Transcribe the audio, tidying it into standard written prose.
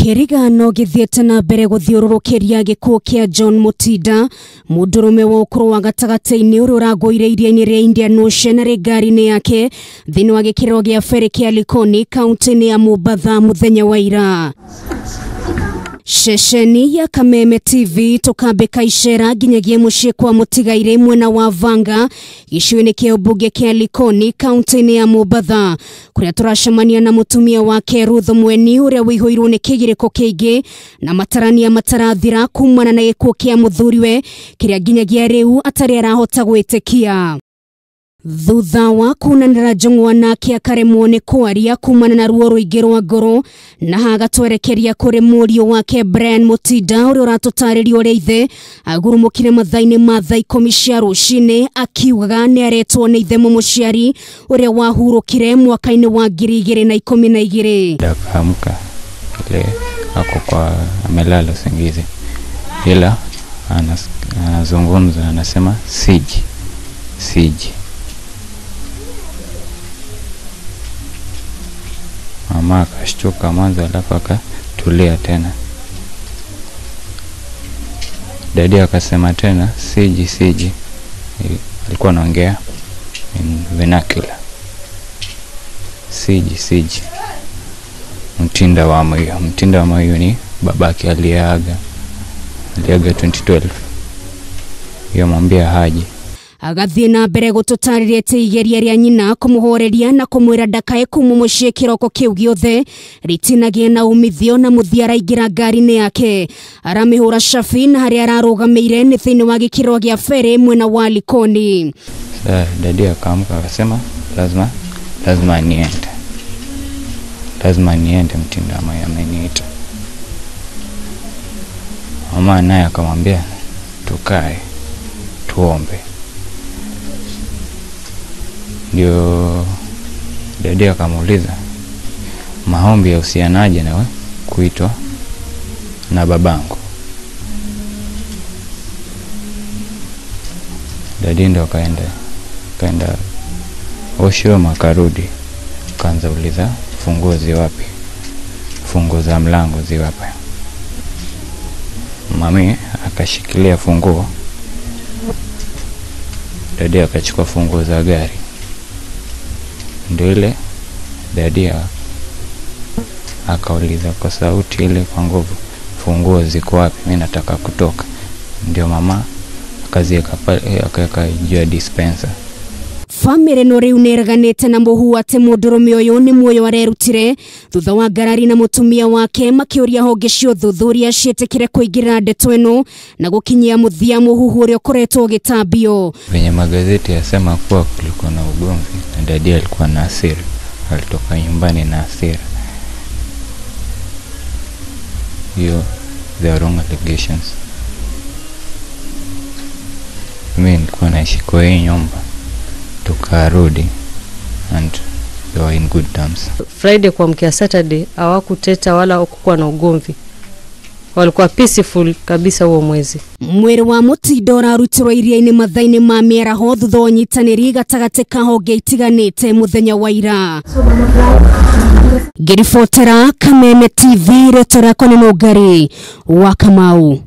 Kĩrigano gĩthiĩte na mbere gũthiũrũrũkĩria gĩkuũ kĩa John Mutinda, mũndũrũme wa ũkũrũ wa gatagatĩ-inĩ ũrĩa ũragũire iria-inĩ rĩa Indian Ocean arĩ ngari-inĩ yake thĩinĩ wa gĩkĩro gĩa ferry kĩa Likoni kaunti-inĩ ya Mombatha mũthenya wa ira. Ceceni ya Kameme TV tũkambĩka icera nginyagia mũciĩ kwa mũtigairĩ mwena wa Vanga gĩcigo-inĩ kĩa ũmbunge kĩa Likoni kaunti-inĩ ya Mombatha kũrĩa tũracemania na mũtumia wake Ruth Mweni ũrĩa wĩihũirwo nĩ kĩgirĩko kĩingĩ na matarania matarathira kumana na gĩkuũ kĩa mũthuriwe kĩrĩa nginyagia rĩu atarĩ arahota gwĩtĩkia. Thutha wa kunanĩra njũng'wa nake akaremwo nĩ kwaria kumana na ruo rũingĩ rwa ngoro na hagatwerekeria kũrĩ mũriũ wake Brian Mutinda ũrĩa ũratũtarĩria ũrĩa ithe agurumũkire mathaa-inĩ ma thaa 10 cia rũcinĩ akiugaga nĩ aretwo nĩ ithe mũmũciari ũrĩa wahurũkire mwaka-inĩ wa 2012. Akaamka ile ako kwa amelala usingizi, ila anazungumza anasema siji siji. Mama akashtuka mwanzo, alafu akatulia tena. Dadi akasema tena siji siji. Alikuwa anaongea in vernacular. Siji siji. Mtinda wa Moyo. Mtinda wa Moyo ni babake aliaga. Aliaga 2012. Yamwambia haji. Agathiĩ na mbere gũtũtarĩria atĩ igeria rĩa nyina kũmũhoreria na kũmwĩra ndakae kuma mũciĩ kĩroko kĩu gĩothe rĩtinagĩa na umithio na mũthia araingĩra ngari-inĩ yake aramĩhũra cabi na harĩa ararũgamĩire nĩ thĩinĩ wa gĩkĩro gĩa ferry mwena wa Likoni. Dadi akaamka akasema lazima niende. Lazima niende, Mtinda wa ameniita. Mama naye akamwambia tukae tuombe. Ndio dadi akamuuliza maombi yahusianaje na kuitwa na babangu. Dadi ndo akaenda washroom akarudi, akaanza uliza funguo ziwapi, funguo za mlango ziwapi. Mami akashikilia funguo, dadi akachukua funguo za gari. Ndio ile dadi akauliza kwa sauti ile kwa nguvu, funguo ziko wapi, mimi nataka kutoka. Ndio mama akaziweka pale, akaweka juu ya dispenser. Famĩlĩ no rĩu nĩĩreganĩte na mũhu atĩ mũndũrũme ũyũ nĩ muoyo arerutire thutha wa ngarari na mũtumia wake makĩũria honge cia ũthuthuria ciĩtĩkĩre kũingĩrĩra ndeto ĩno na gũkinyia mũthia mũhuhu ũrĩa ũkoretwo ũgĩtambio. Kwenye magazeti yasema kuwa kulikuwa na ugomvi na dadi alikuwa na hasira, alitoka nyumbani na hasira. Hiyo the wrong allegations. Mimi nilikuwa naishi kwa hii nyumba, tukarudi and they were in good terms. Friday kuamkia Saturday hawakuteta wala hakukuwa na ugomvi. Walikuwa peaceful kabisa huo mwezi. Mwĩrĩ wa Mutinda ũrarutirwo iria-inĩ mathaa-inĩ ma mĩaraho thutha wa ũnyitanĩri gatagatĩ ka honge itiganĩte mũthenya wa ira. Ngĩribotera Kameme TV, rĩtwa rĩakwa nĩ Nũngari wa Kamau.